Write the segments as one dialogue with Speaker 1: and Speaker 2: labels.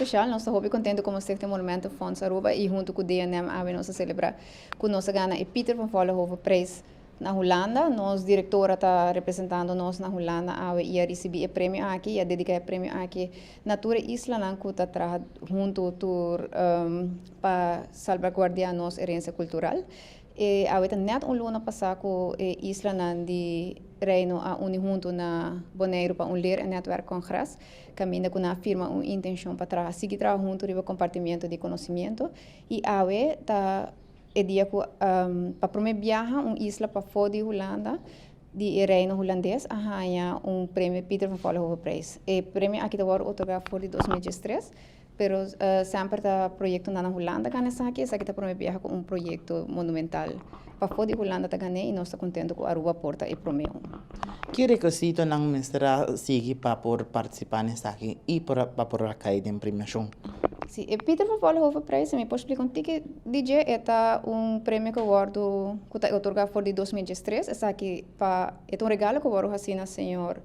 Speaker 1: special. Nos ta hopi contento como Stichting Monumentenfonds Aruba y hunto cu DNM awe nos a celebra cu nos a gana e Pieter van Vollenhoven Prijs na Hulanda. Nos directora ta representando nos na Hulanda awe y a ricibi e premio aki y a dedica e premio aki na tur e islanan cu ta traha hunto tur pa salvaguardia nos herencia cultural. E awe ta net un luna pasa cu e islanan di Reino a uni hunto na Bonaire pa un leer- en netwerkcongres, caminda cu nan a firma un intencion pa traha, sigui traha hunto riba compartimento di conocimiento. Y awe ta e dia cu pa prome biaha un isla pafo di Hulanda, di e Reino Hulandes, a haya un premio Pieter van Vollenhoven Prijs. E premio aki ta wordo otorga for di 2013, pero semper ta proyectonan na Hulanda gana esaki. Esaki ta prome biaha cu un proyecto monumental pafo di Hulanda ta gana y nos ta contento cu Aruba por ta e prome un.
Speaker 2: Ki rekisitonan mester a sigui pa por participa na esaki y pa por cay den premiacion?
Speaker 1: Si, e Pieter van Vollenhoven Prijs, mi por splica un tiki di dje, e ta un premio cu wordo cu ta otorga for di 2013. Esaki pa e ta un regalo cu wordo haci na señor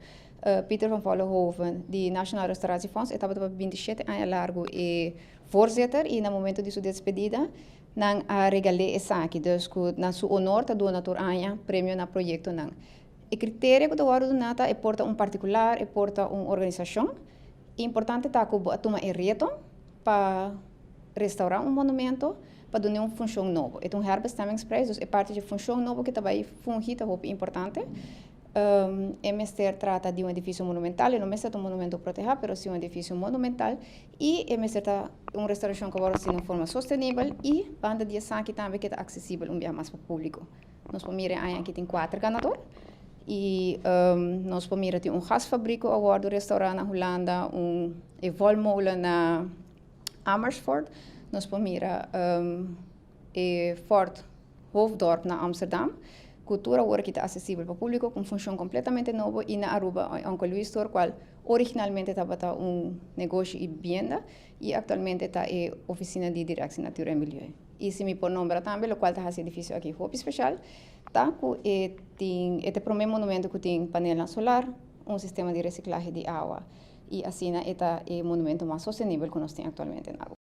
Speaker 1: Pieter van Vollenhoven di Nationaal Restauratiefonds. E tabata pa 27 aña largo e voorzitter y na momento di su despedida nan a regal'e esaki. Dus cu na su honor ta duna tur aña premio na proyectonan. E criterio cu ta wordo duna ta e por ta un particular, e por ta un organisacion. Importante ta cu bo a tuma e reto pa restaura un monumento pa duna un funcion nobo. E ta un herbestemmingsprijs, dus e parti di funcion nobo cu ta bay fungi ta hopi importante. E mester trata di un edificio monumental, e no mester ta un monumento proteha, pero si un edificio monumental y e mester ta un restauracion cu wordo haci den un forma sostenibel y banda di esaki tambe cu ta accesibel un biaha mas pa publico. Nos por mira e aña aki tin cuater ganador y nos por mira tin un gasfabriek cu a wordo restaura na Hulanda, un e volmolen na Amersfoort, nos por mira e Fort Hoofddorp na Amsterdam, cu tur awor aki ta accesibel pa publico cu un funcion completamente nobo, y na Aruba Uncle Louis Store, cual originalmente tabata un negoshi y bibienda y actualmente ta e oficina di Directie Natuur en Milieu. Y si mi por nombra tambe, locual ta haci e edificio aki hopi special, ta cu e tin e ta e prome monumento cu tin panelnan solar, un sistema di reciclahe di awa y asina e ta e monumento mas sostenibel cu nos tin actualmente na Aruba.